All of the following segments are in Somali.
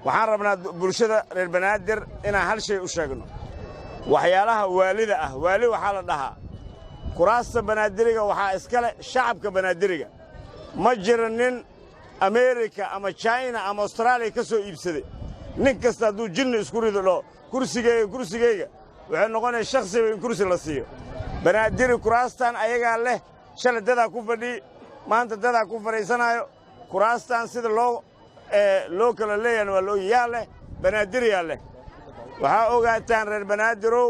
Waxaan rabnaa bulshada reer Banaadir inaan hal shay u sheegno. Waxyaalaha waalida ah, waali waxaa la dhahaa kuraasta Banaadiriga waxaa iska leh shacabka Banaadiriga. Ma jiro nin Ameerika ama China ama Austraaliya ka soo iibsaday. Nin kasta hadduu jinni isku rido, dhoo kursigayga, kursigayga, waxay noqonaya shakhsiba in kursi la siiyo. Banaadiri kuraastan ayagaa leh. Shalay dadaa ku fadhiyi, maanta dadaa ku fadhiisanaayo. Kuraastan sida loo kala leeyahan waa loo yaa leh, Banaadiriyaa leh. Waxaa ogaataan, reer Banaadirow,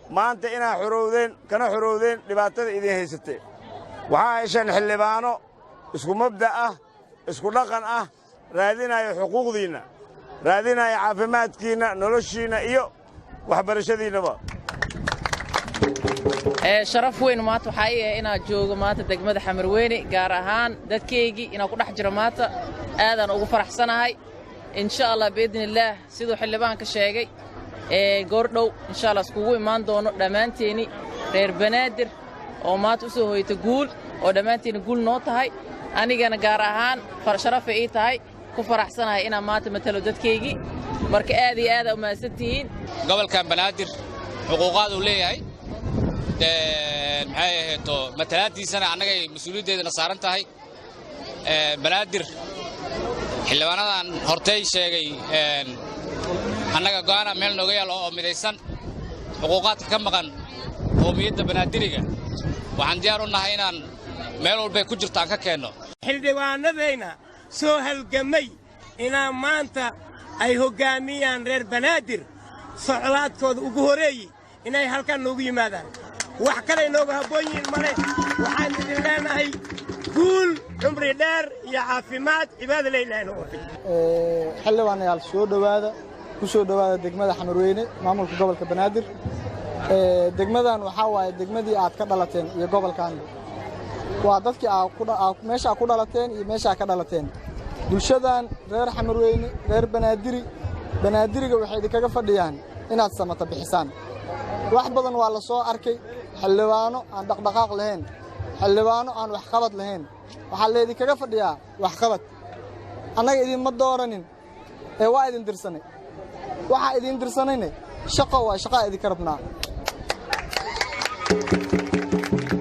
maanta inaa xorowdeen, kana xorowdeen dhibaatada idin haysatee. Waxaa hesheen xildhibaano isku mabda' ah, isku dhaqan ah, raadinaya xuquuqdiinna, raadinaya caafimaadkiinna, noloshiinna iyo waxbarashadiinnaba. Sharaf weyn maanta waxaa ii ah inaan joogo maanta degmada Xamarweyne, gaar ahaan dadkaygii inaan ku dhex jiro maanta. Aadaan ugu faraxsanahay. Insha Allah, biidni illaah, siduu xildhibaanka sheegay, goordhow insha Allah iskugu imaan doono dhammaanteenni reer Banaadir oo maanta u soo hoyata guul, oo dhammaanteenni guul noo tahay. Anigana gaar ahaan sharafay ii tahay, ku faraxsanahay inaan maanta matalo dadkaygii. Marka aad iyo aada umahadsantihiin. Gobolkan Banaadir xuquuqaad uu leeyahay, maxay ahayto, matalaaddiisana annagay mas-uuliyaddeedana saaran tahay. Banaadir xildhibaanadan hortay sheegay, annaga go'aana meel nooga yaalo oo midaysan. Xuquuqaadka ka maqan qowmiyadda Banaadiriga waxaan diyaar u nahay inaan meel walbay ku jirto aan ka keenno. Xildhibaanadayna soo halgamay inaa maanta ay hoggaamiyaan reer Banaadir, socdaadkooda ugu horeeyi inay halkan noogu yimaadaan, wax kalay nooga habboon yihiin male. Waxaan idin leenahay guul, cumri dheer iyo caafimaad, cibaada leylahayna. Xildhibaanayaal, soo dhowaada, ku soo dhowaada degmada Xamarweyne, maamulka gobolka Banaadir. Degmadan waxaa waaye degmadii aad ka dhalateen iyo gobolkan waa dadkii meesha aad ku dhalateen iyo meesha aad ka dhalateen. Bulshadan reer Xamarweyne, reer Banaadiri, Banaadiriga waxay idinkaga fadhiyaan inaad samata bixisaan. Wax badan waa la soo arkay, xildhibaano aan dhaqdhaqaaq lahayn, xildhibaano aan waxqabad lahayn. Waxaa laydinkaga fadhiyaa waxqabad. Annaga idinma dooranin ee waa idin dirsanay. Waxaa idin dirsanayne shaqo waa shaqaa idinka rabnaa.